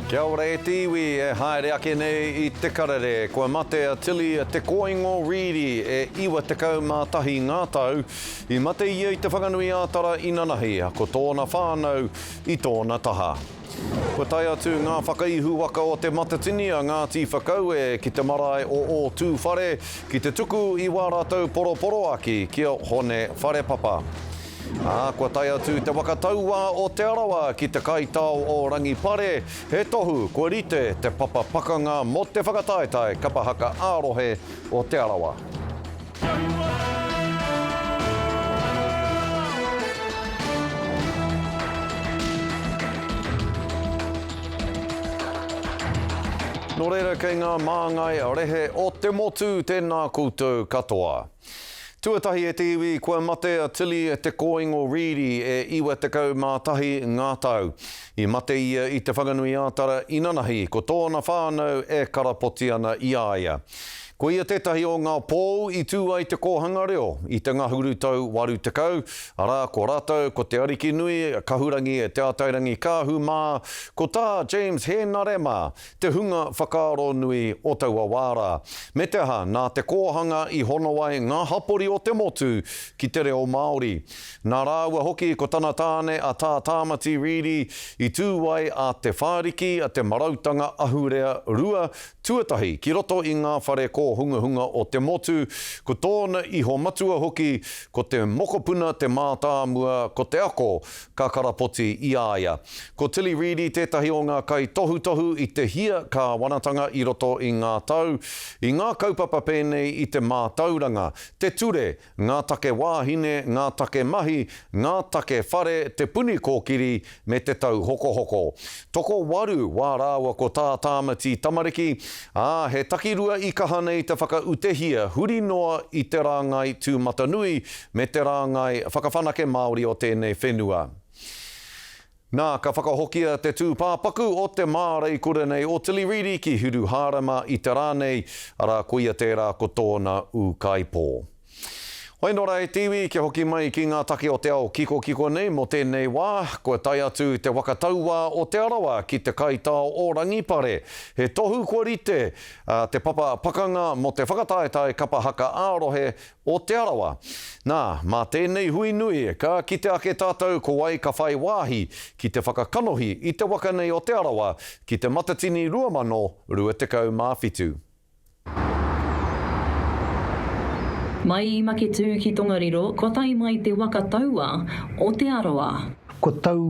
Kia ora e te iwi e haere ake nei i te karere. Kua mate a Tilly Te Koingo Reedy e 91 ngā tau. I mate ia i Te Whanganui-ā-Tara inanahi, ko tōna whānau i tōna taha. Kua tae atu ngā whakaihuwaka o Te Matatini a Ngāti Whakaue ki te marae o Ōtūwhare ki te tuku i wā rātou poroporoaki ki a Hone Wharepapa. Ā, kua tae atu te waka tauā o Te Arawa ki te kaitao o Rangipare, he tohu kua rite te papa pakanga mō te whakataetae kapa haka ā-rohe o Te Arawa. Nō reira kei ngā māngai rehe o te motu tēnā koutou katoa. Tuatahi e te iwi, kua mate a Tilly Te Kōingo Reedy e 91 ngā tau. I mate ia i Te Whanganui-ā-Tara inanahi, ko tōna whānau e karapoti ana i a ia. Ko ia tētahi o ngā pou i tū ai te kōhanga reo i te ngahuru tau 80, arā, ko rātou ko Te Arikinui Kahurangi Te Ātairangikaahu mā, ko tā James Hēnare mā, te hunga whakaaro nui o taua wā rā. Me te aha, nā te kōhanga i hono ai ngā hapori o te motu ki te reo Māori. Nā rāua hoki ko tana tāne a Tā Tāmati Reedy i tū ai a Te Whāriki, te marautanga ahurea rua tuatahi ki roto i ngā whare kōhungahunga o te motu, ko tōna iho matua hoki ko te mokopuna te mātāmua ko te ako ka karapoti i a ia. Ko Tilly Reedy tētahi o ngā kaitohutohu i te hia kāwanatanga i roto i ngā tau, i ngā kaupapa pēnei i te mātauranga, te ture, ngā take wāhine, ngā take mahi, ngā take whare, te puni kōkiri me te tauhokohoko. Tokowaru wā rāua ko Tā Tāmati tamariki, ā, he takirua i kaha nei te whakautehia huri noa i te rāngai tūmatanui me te rāngai whakawhanake Māori o tēnei whenua. Nā, ka whakahokia te tūpāpaku o te māreikura nei o Tilly Reedy ki Hiruhārama i te rā nei, arā, koia tērā ko tōna ūkaipō. Hoi nō rā e te iwi, kia hoki mai ki ngā take o te ao kikokiko nei mō tēnei wā, kua tae atu te waka tauā o Te Arawa ki te kaitao o Rangipare. He tohu kua rite te papa pakanga mō te whakataetae kapa haka ā-rohe o Te Arawa. Nā, mā tēnei hui nui ka kite ake tātou ko wai ka whai wāhi ki te whakakanohi i te waka nei o Te Arawa ki Te Matatini 2027. Mai i Maketū ki Tongariro, kua tae mai te waka taua o Te Arawa. Kua tau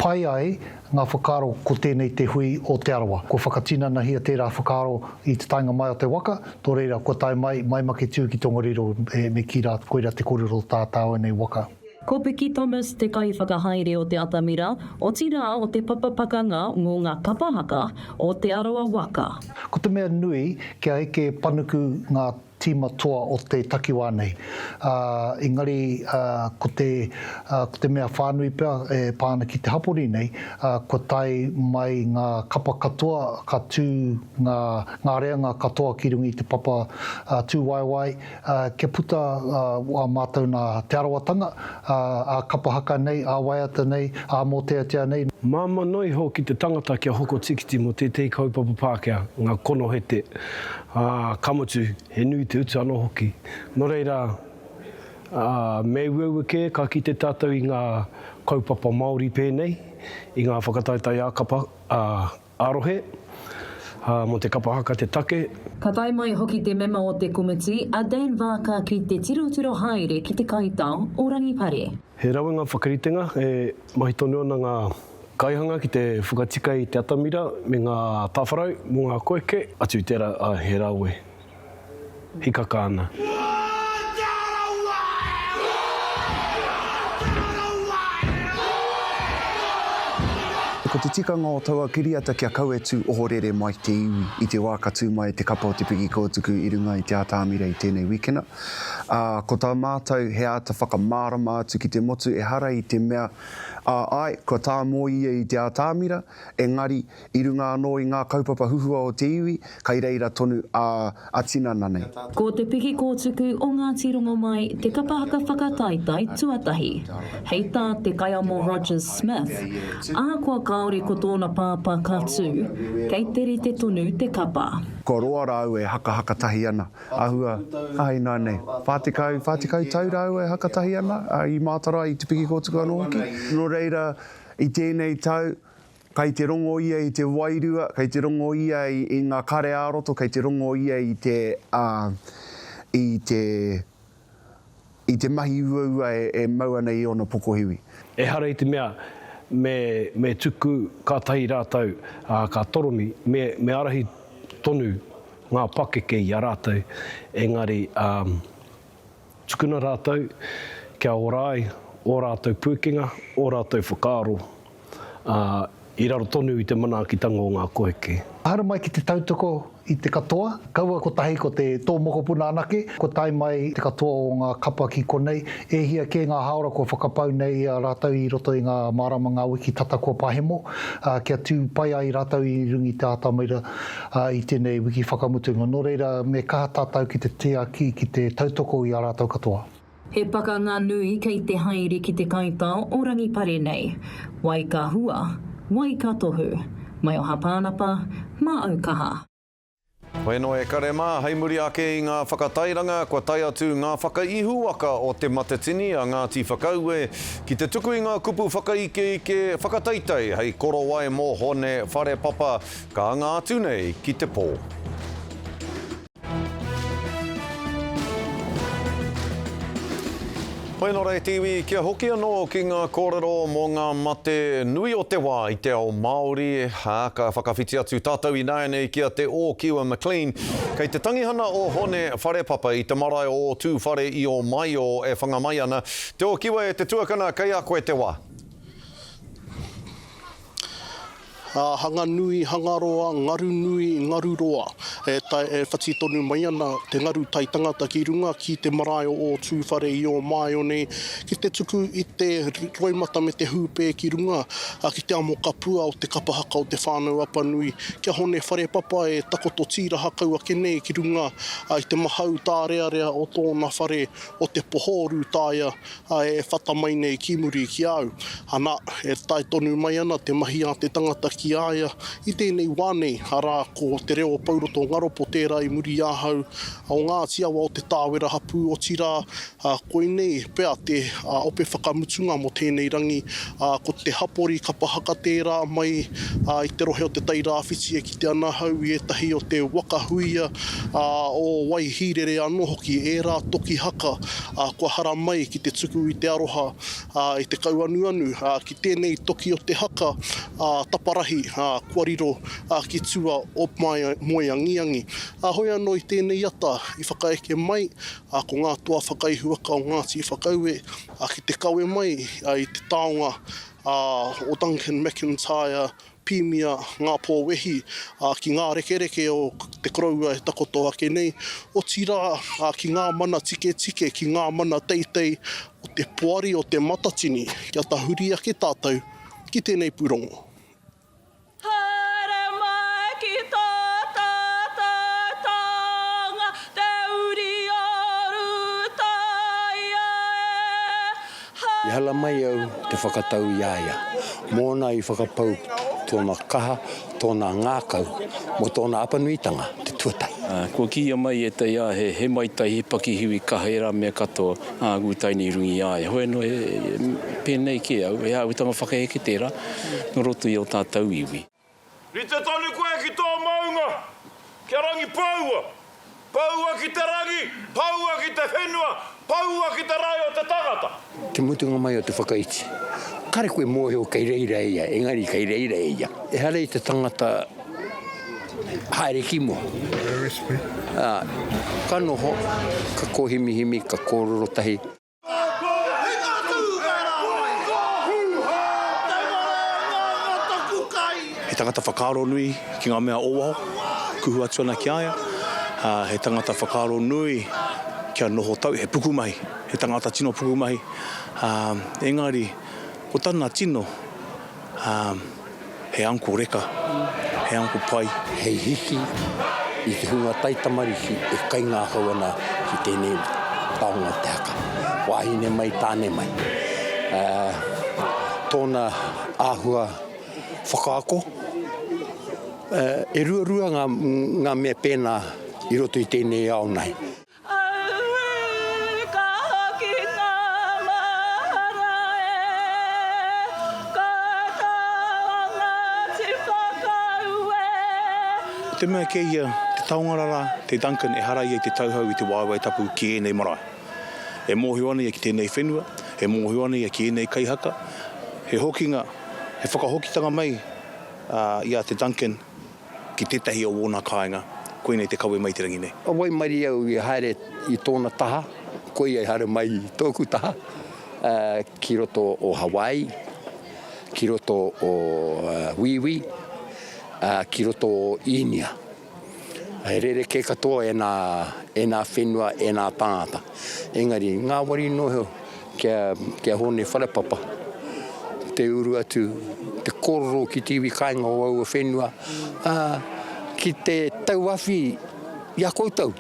pai ai ngā whakaaro ko tēnei te hui o Te Arawa. Kua whakatinanahia tērā whakaaro i te taenga mai o te waka, tō reira kua tae mai, mai Maketū ki Tongariro me kī rā koirā te kōrero tā tāu nei waka. Ko Piki Thomas te kaiwhakahaere o te atamira, otirā o te papa pakanga mō ngā kapa haka o Te Arawa Waka. Ko te mea nui kia eke panuku ngā tīma toa o te takiwā nei. Ā, engari, ā, ko te, ā, ko te mea whānui pea e pā ana ki te hapori nei, ā, kua tae mai ngā kapa katoa, ka tū ngā, ngā reanga katoa ki runga i te papa, ā, tūwaewae, Ā, kia puta ā mātou nā Te Arawatanga, ā, ā kapa haka nei, ā waiata nei, ā mōteatea nei. Māmā noa iho ki te tangata kia hoko tīkiti mō tētehi kaupapa Pākehā, ngā konohete, ā, ka mutu, he nui te utu anō hoki. Nō reira, ā, me uaua kē ka kite tātou i ngā kaupapa Māori pēnei, i ngā whakataetae ā-kapa, ā, Ā-rohe, ā, mō te kapa haka te take. Ka tae mai hoki te mema o te komiti, a Dan Vaaka ki te tirotiro haere ki te kaitao o Rangipare. He rawe ngā whakaritenga, e mahi tonu ana ngā kaihanga ki te whakatika i te atamira me ngā tāwharau mō ngā koeke. Atu i tērā, āe, he rawe. Hikaka ana. Ko te tikanga o taua kiriata kia kau e tū ohorere mai te iwi i te wā ka tū mai te kapa o Te Piki Kōtuku i runga i te atāmira i tēnei wikena. Ā, ko tā mātou he āta whakamārama atu ki te motu ehara i te mea, ā, āe, kua tāmō ia i te atāmira, engari, I runga anō i ngā kaupapa huhua o te iwi, kai reira tonu ā, a tinana nei. Ko Te Piki Kōtuku o Ngāti Rongomai te kapa haka whakataetae tuatahi. Hei tā Te Kaiamo Rogers Smith, ahakoa kāore. kāore ko tōna pāpā ka tū, kei te rite tonu te kapa. Kua roa rāua e hakahaka tahi ana, āhua, ā, ināianei, 40, 40 tau rāua e haka tahi ana, ā, i Mātara, i Te Pikikōtuku anō hoki. Nō reira, i tēnei tau, kei te rongo ia i te wairua, kei te rongo ia i, i ngā kare ā-roto, kei te rongo ia i te, ā, i te, i te mahi uaua e mau ana i ōna pokohiwi. Ehara i te mea me, me tuku kātahi rātou, ā, ka toromi, me, me ārahi tonu ngā pakeke i a rātou, engari, ā, tukuna rātou kia ora ai ō rātou pūkenga, ō rātou whakaaro, ā, i raro tonu i te manaakitanga o ngā koheke. Haere mai ki te tautoko i te katoa, kaua kotahi ko te tō mokopuna anake, kua tae mai te katoa o ngā kapa ki konei, e hia kē ngā hāora kua whakapau nei i a rātou i roto i ngā marama, ngā wiki tata kua pahemo, ā, kia tū pai ai rātou i runga i te atamira, ā, i tēnei wiki whakamutunga. Nō reira, me kaha tātou ki te tiaki, ki te tautoko i a rātou katoa. He pakanga nui kei te haere ki te kaitao o Rangipare nei. Wai ka hua, wai ka tohu. Maioha Pānapa, mā au kaha. Whenua e kare mā, hei muri ake i ngā whakatairanga, kua tae atu ngā whakaihuwaka o Te Matatini a Ngāti Whakaue ki te tuku i ngā kupu whakaikeike, whakateitei hei korowai mō Hone Wharepapa ka anga atu nei ki te pō. Hoi nō reira te iwi, kia hoki anō ki ngā kōrero mō ngā mate nui o te wā i te ao Māori, ā, ka whakawhiti atu tātou ināianei ki a Te Ōkiwa McLean, kei te tangihana o Hone Wharepapa i te marae o Ōtūwhare i Ōmaio e whanga mai ana. Te Ōkiwa e te tuakana, kei a koe te wā. Ā, hanga nui, hanga roa, ngaru nui, ngaru roa. E tae, e whati tonu mai ana te ngaru tai tangata ki runga ki te marae o Ōtūwhare i Ōmāio nei, ki te tuku i te roimata me te hūpē ki runga ki te amo kapua o te kapa haka o Te Whānau Apanui, kia Hone Wharepapa e takoto tīraha kau ake nei ki runga i te mahau tārearea o tōna whare o Te Poho Rūtaia ā, e whata mai nei ki muri ki a au. Ana, e tae tonu mai ana te mahi a te tangata ki a ia i tēnei wā nei, arā, ko te reo o Pouroto Ngaropo tērā i muri i ahau, o Ngāti Awa o Te Tāwera hapū, otirā, koinei pea te ope whakamutunga mō tēnei rangi, ā, ko te hapori kapa haka tērā mai i te rohe o Te Tai Rāwhiti e kite ana ahau i ētahi o te waka huia, ā, o Waihīrere anō hoki, ērā toki haka ā, kua haramai ki te tuku i te aroha, ā, i te kauanuanu, ā, ki tēnei toki o te haka, ā, taparahi, ā, kua riro, ā, ki tua o Moeangiangi. Ā, hoi anō i tēnei ata i whakaeke mai, ā, ko ngā toa whakaihuwaka o Ngāti Whakaue, ā, ki te kawe mai, ā, i te taonga, ā, o Duncan McIntyre, Pīmia ngā pō wehi, ā, ki ngā rekereke o te koroua e takoto ake nei, otirā, ā, ki ngā mana tiketike, ki ngā mana teitei o te Poari o Te Matatini, kia tahuri ake tātou ki tēnei pūrongo. Haere mai ki tō tātou taonga, te uri o Rūtaia e. I hala mai au te whakatau i a ia, mōna i whakapau tōna kaha, tōna ngākau mō tōna apanuitanga te tuatahi. Kua kīia mai e te ia he he maitai, he pakihiwi kaha ērā mea katoa, ā, ūtaini i runga i a ia. Hoi anō, he pēnei kē au, he āhuatanga whakaheke tērā nō roto i ō tātou iwi. Rite tonu koe ki tō maunga, kia rangi poua. Poua ki te rangi, poua ki te whenua, poua ki te rae o te tangata. Te mutunga mai o te whakaiti. Kare koe mōhio kei reira ia, engari kei reira ia. Ehara i te tangata haere ki mua. Ā, ka noho, ka kōhimihimi, ka kōrero tahi. He tangata whakaaro nui ki ngā mea o waho, kuhu atu ana ki a ia. He tangata whakaaro nui kia noho tau, he pukumahi, he tangata tino pukumahi. Engari, ko tana tino, He uncle reka, he uncle pai. Hei hiki i te hunga taitamariki e kaingākau ana ki tēnei taonga te haka. Wāhine mai, tāne mai. Tōna āhua. Whakaako, e ruarua ngā mea pēnā i roto i tēnei ao nei. Auē, ka hoki ngā mahara e, Ko tō Ngāti Whakaue. Ko te mea kei ia, te taonga rara, te Duncan, ehara ia i te tauhou i te waewae tapu ki ēnei marae. E mōhio ana ia ki tēnei whenua, e mōhio ana ia ki ēnei kaihaka, he hokinga, he whakahokitanga mai i a te Duncan ki tētahi o ōna kāinga, koinei te kawe mai i te rangi nei. Ka waimarie au i haere i tōna taha, koia i haere mai i tōku taha, ki roto o Hawaii, ki roto o Wīwī, ki roto o Īnia. He rerekē katoa ēnā, ēnā whenua, ēnā tāngata. Engari, ngāwari noa iho kia, kia Hōne Wharepapa te uru atu, te kōrero ki te iwi kāinga o aua whenua, ā, ki te tauawhi i a koutou.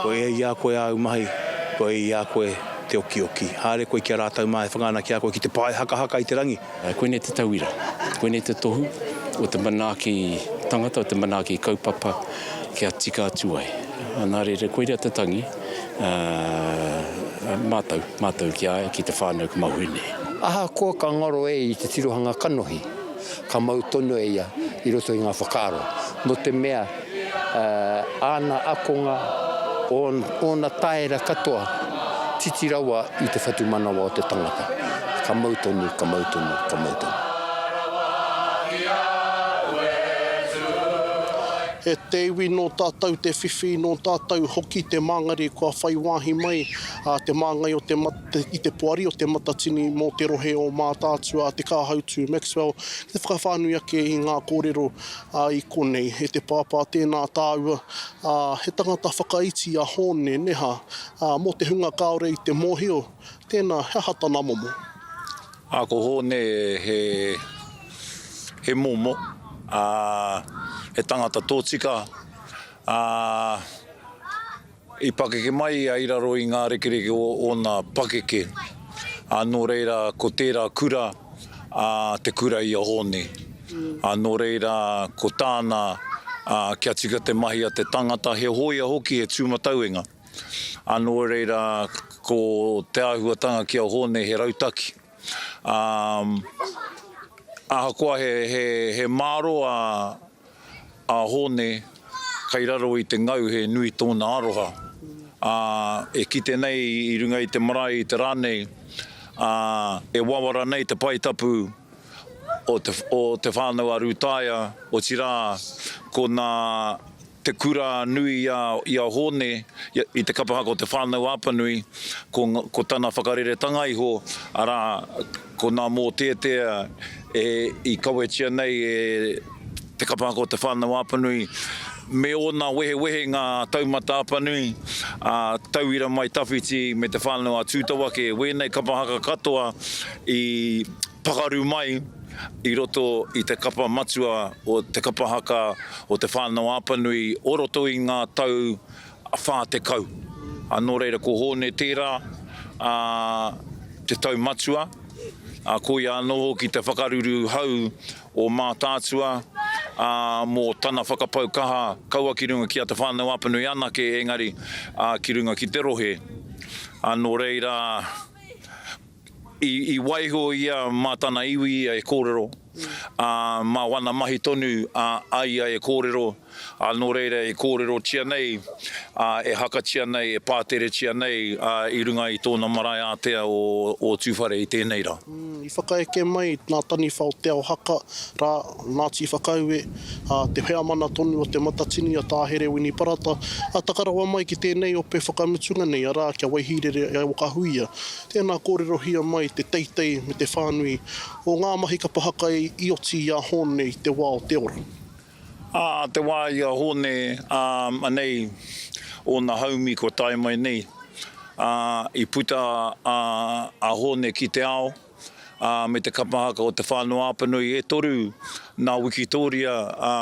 Kua ea i a koe āu mahi, kua ea i a koe te okioki. Haere koe ki a rātou mā e whanga ana ki a koe ki te pae hakahaka i te rangi. Koinei te tauira, koinei te tohu o te manaaki tangata, o te manaaki kaupapa kia tika atu ai. Nā reira, koira te tangi, mātou, mātou ki a ia, ki te whānau ki mahue nei. Ahakoa ka ngaro e i te tirohanga kanohi, ka mau tonu e ia i roto i ngā whakaaro, nō te mea āna akonga, ōna taera katoa, titi rawa i te whatumanawa o te tangata, ka mau tonu, ka mau tonu, ka mau tonu. E te iwi nō tātou te whiwhi, nō tātou hoki te māngari kua whai wāhi mai a te māngai o te i te poari o Te Matatini mō te rohe o Mātaatua a Te Kāhautū Maxwell ki te whakawhānui ake i ngā kōrero i konei. E te pāpā tēnā tāua, ā, he tangata whakaiti a Hōne Neha, ā, mō te hunga kāore i te mōhio, tēnā, he aha tana momo? Ā, ko Hōne he, he momo, ā, he tangata tōtika, ā, I pakeke mai ia i raro i ngā rekereke o ōna pakeke, ā, nō reira ko tērā kura ā, te kura i a Hōne. Ā, nō reira ko tāna, ā, kia tika te mahi a te tangata, he hōia hoki, he tūmatauenga. Ā, nō reira ko te āhuatanga ki a Hōne he rautaki. Ā, ahakoa he, he, he mārō a, A Hōne, kei raro i te ngau he nui tōna aroha, ā, e kite nei i runga i te marae i te rā nei, ā, e wawara nei te pae tapu o te, o Te Whānau a Rūtaia, otirā, ko nā te kura nui i a, i a Hōne, i te kapa haka o Te Whānau a Apanui, ko, ko tana whakareretanga iho, arā, ko nā mōteatea e, i kawetia nei e Te Kapa Haka o Te Whānau-a-Apanui me ōna wehewehenga taumata Apanui, a Tauira Mai Tawhiti me Te Whānau-a-Tūtawake, wēnei kapa haka katoa i pakaru mai i roto i te kapa matua o Te Kapa Haka o Te Whānau-a-Apanui o roto i ngā tau 40. Ā, nō reira ko Hōne tērā, ā, te tau matua, ā, koia anō hoki te whakaruru hau o Mātaatua, ā, mō tana whakapau kaha, kaua ki runga ki a Te Whānau-a-Apanui anake, engari, ā, ki runga ki te rohe. Ā, nō reira, i, i waiho ia mā tana iwi ia e kōrero, ā, mā wana mahi tonu a, a ia e kōrero, ā, nō reira e kōrerotia nei, ā, e hakatia nei, e pāteretia nei, ā, i runga i tōna marae ātea o, o Tūwhare i tēnei rā. I whakaeke mai nā taniwha o Te Ao Haka, rā, Ngāti Whakaue, ā, te heamana tonu o Te Matatini a Tā Herewini Parata, ā, taka rawa mai ki tēnei ope whakamutunga nei, arā, kia Waihīrere a Wakahuia. Tēnā kōrerohia mai te teitei me te whānui o ngā mahi kapa haka i oti i a Hōne i te wā o te ora. Ā, te wā i a Hōne, ā, anei ōna haumi kua tae mai nei, ā, i puta a, a Hōne ki te ao, ā, me te kapa haka o Te Whānau-a-Apanui, e toru nā Wikitōria, ā,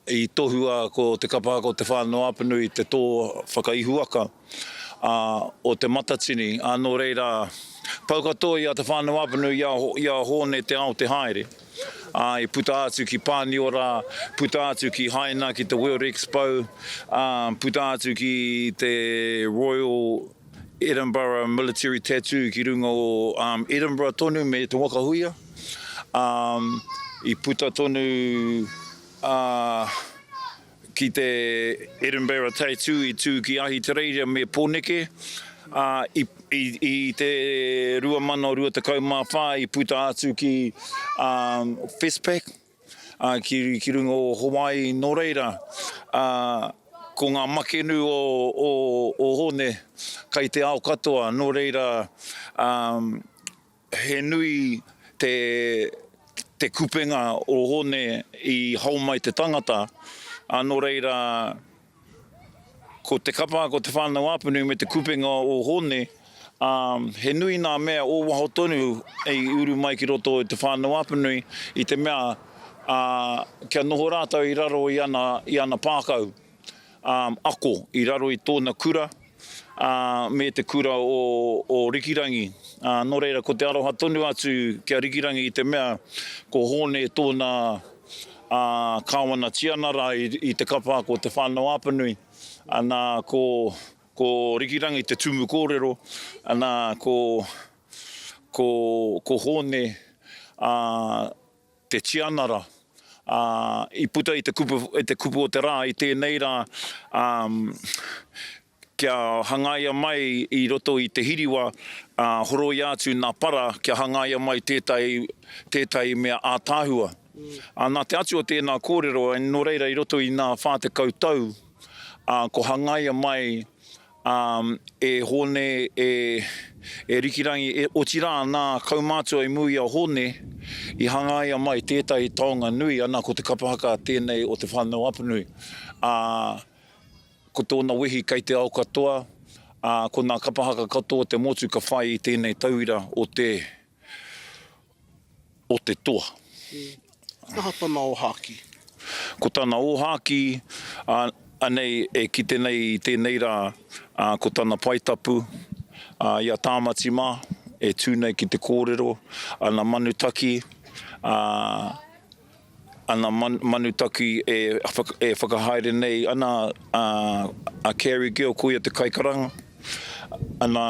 i tohua ko te kapa haka o Te Whānau-a-Apanui te tō whakaihuwaka. o Te Matatini, ā, nō reira, pau katoa i a Te Whānau-a-Apanui, i a, i a Hōne te ao te haere, ā, i puta atu ki Pāniora, puta atu ki Haina, ki te World Expo, ā, puta atu ki te Royal Edinburgh Military Tattoo ki runga o Edinburgh tonu me Te Waka Huia, ā, i puta tonu, ā, ki te Edinburgh Tattoo i tū ki Ahitereiria me Pōneke, ā, i, i, i te 2024 i puta atu ki ā, Westpac, ā, ki, ki runga o Hawaii, nō reira, ā, ko ngā makenu o, o, o Hōne kai te ao katoa, nō reira, ā, He nui te te kupenga o Hone i hao mai te tangata, a no reira ko te kapa, ko Te Whanau-a-Apanui me te kupenga o Hone, a he nui nā mea o waho tonu i uru mai ki roto i Te Whanau-a-Apanui i te mea a kia noho rātou i raro i ana i ana pākau. ako i raro i tōna kura, ā, me te kura o, o Rikirangi. Ā, nō reira, ko te aroha tonu atu ki a Rikirangi i te mea ko Hōne tōna, ā, kāwana tianara i, i te kapa ko Te Whānau-a-Apanui. Anā, ko, ko Rikirangi te tumu kōrero, anā, ko, ko, ko Hōne, ā, te tianara, ā, i puta i te kupu, i te kupu o te rā i tēnei rā, ā, kia hangaia mai i roto i te hiriwa, ā, horoia atu nā para kia hangaia mai tētahi, tētahi mea ātaahua. Ā, nā te atu o tēnā kōrero, nō reira i roto i nā 40 tau, ā, ko hangaia mai, ā, e Hōne, e, e Rikirangi, e, otirā nā kaumātua i mū i a Hōne, i hangaia mai tētahi taonga nui, ana ko te kapa haka tēnei o Te Whānau-a-Apanui, ā, ko tōna wehi kei te ao katoa, ā, ko nā kapa haka katoa o te motu ka whai i tēnei tauira o te, o te toa. He aha tana ōhākī? Ko tana ōhākī, ā, anei e kite nei i tēnei rā, ā, ko tana pae tapu, ā, i a Tāmati mā, e tū nei ki te kōrero, ana manu taki, ā, ana manu taki e whakahaere nei ana a Carrie Gill, ko ia te kaikaranga, ana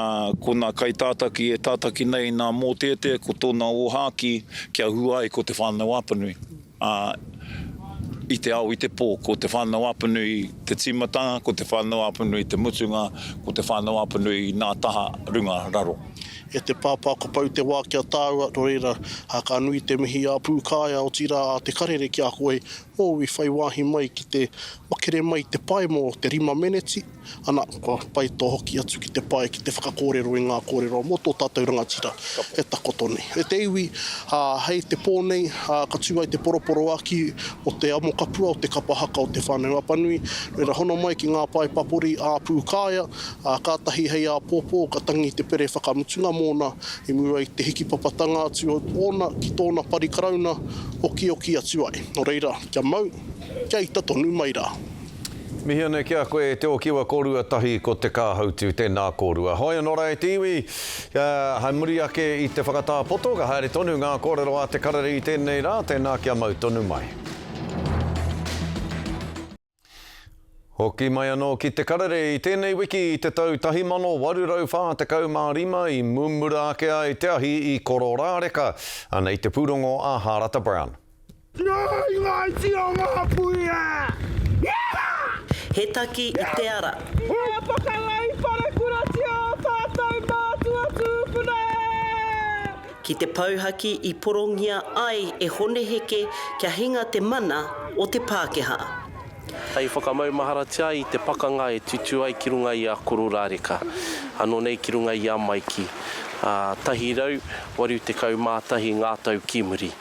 ko nā kaitātaki e tātaki nei nā mōteatea ko tōna ōhākī kia hua ai ko Te Whānau-a-Apanui, ā, i te ao i te pō, ko Te Whānau-a-Apanui te tīmatanga, ko Te Whānau-a-Apanui te mutunga, ko Te Whānau-a-Apanui nā taha runga raro. E te pāpā kua pau te wā ki a tāua, nō reira, ka nui te mihi a Pūkāea, otirā a Te Karere ki a koe, mōu i whai wāhi mai ki te makere mai te pae mō te rima meneti, ana, kua pai tō hoki atu ki te pae ki te whakakōrero i ngā kōrero mō tō tātou rangatira e takoto nei. E te iwi, ā, hei te pō nei, ā, ka tū ai te poroporoāki o te amokapua o te kapa haka o Te Whānau Apanui, nō reira hono mai ki ngā pae papori ā Pūkāea, Ā, kātahi hei āpōpō ka tangi te pere whakamutunga mōna i mua i te hikipapatanga atu ōna ki tōna pari karauna okioki atu ai. Nō reira, kia mau, kia ita tonu mai rā. Mihi ana ki a koe e Te Okiwa korua tahi ko Te Kāhautu tēnā korua. Hoi anō rā e te iwi, hai muri ake i te whakatā poto ka haere tonu ngā kōrero a Te Karere i tēnei rā, tēnā kia mau tonu mai. Hoki mai anō ki Te Karere i tēnei wiki i te tau 1845 i mumura ake ai te ahi i Kororāreka. Anei te pūrongo a Hārata Brown. He taki i te ara. He pakanga i parekuratia ō tātou mātua tūpuna e! Ki te pouhaki i porongia ai e Hone Heke kia hinga te mana o te Pākehā. Hei whakamaumaharatia ai i te pakanga e tutū ai ki runga i a Kororāreka, anō nei ki runga i a Maiki, ā, 181 ngā tau ki muri.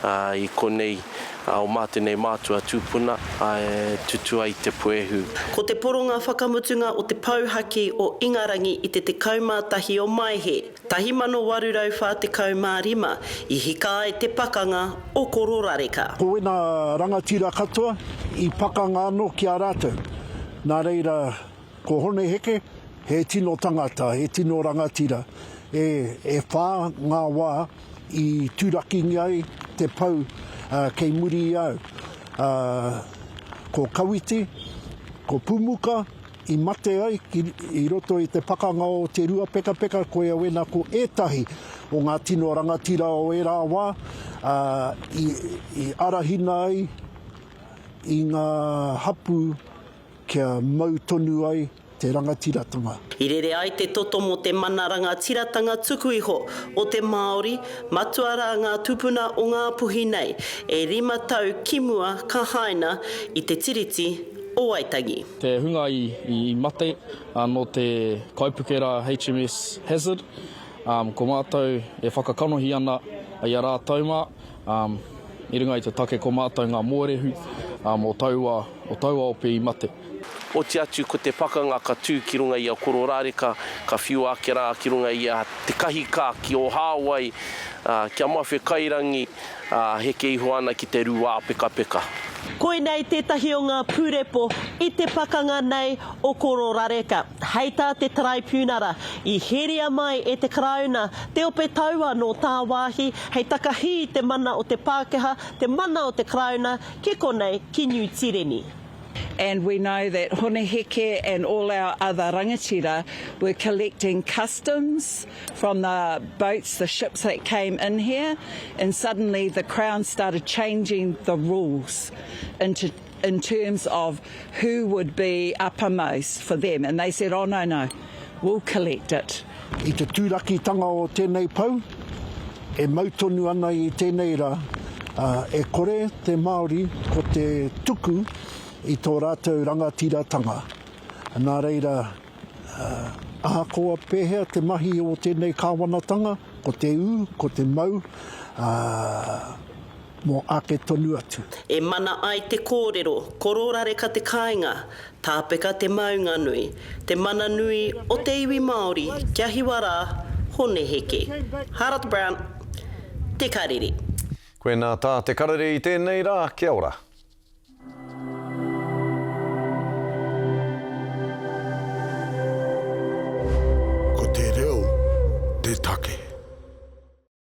Ā, i konei ō mātou nei mātua tūpuna, ā, e tutū ai te puehu. Ko te poronga whakamutunga o te pouhaki o Ingarangi i te 11 o Maehe, 1845, i hika ai te pakanga o Kororareka. Ko wena rangatira katoa i pakanga ano ki a ratou. Na reira ko Hone Heke. He tino tangata, he tino rangatira. E, e whā ngā wā i turakingia ai te pou kei muri i au. Ko Kawiti, ko Pumuka i mate ai ki, i roto i te pakanga o Te Ruapekapeka, koia wena ko ētahi o ngā tino rangatira o ērā wā, i, i arahina ai i ngā hapū kia mau tonu ai te rangatiratanga. I rere ai te toto mō te mana rangatiratanga tuku iho o te Māori, matua rā ngā tupuna o Ngā Puhi nei, e rima tau ki mua ka haina i te Tiriti o Waitangi. Te hunga i mate nō te kaipuke rā HMS Hazard, ko mātou e whakakanohi ana i a rātou mā, i runga i te take ko mātou ngā mōrehu o taua o taua ope i mate. Oti atu ko te pakanga ka tū ki runga i a Kororāreka, ka whiua ake rā ki runga i a Te Kahika ki Ōhāwai, ā, kia mawhe kairangi, ā, heke iho ana ki te Rūāpekapeka. Koinei tētahi o ngā pūrepo i te pakanga nei o Kororareka. Hei tā te Taraipiunara, i heria mai e te Karauna te ope taua nō tāwāhi hei takahī i te mana o te Pākehā, te mana o te Karauna ki konei ki Niu Tireni. And we know that Hone Heke and all our other rangatira were collecting customs from the boats, the ships that came in here, and suddenly the Crown started changing the rules into in terms of who would be uppermost for them, and they said, oh no, no, we'll collect it. I te tūrakitanga o tēnei pou, e mau tonu ana i tēnei rā, ā, e kore te Māori ko te tuku i tō rātou rangatiratanga. Nā reira, ā, ahakoa pēhea te mahi o tēnei kāwanatanga, ko te ū, ko te mau, ā, mō ake tonu atu. E mana ai te kōrero, kororareka te kāinga, tāpeka te maunga nui, te mana nui o te iwi Māori kia hiwa rā, Hone Heke. Harata Brown, Te Karere. Koinā tā Te Karere i tēnei rā, kia ora.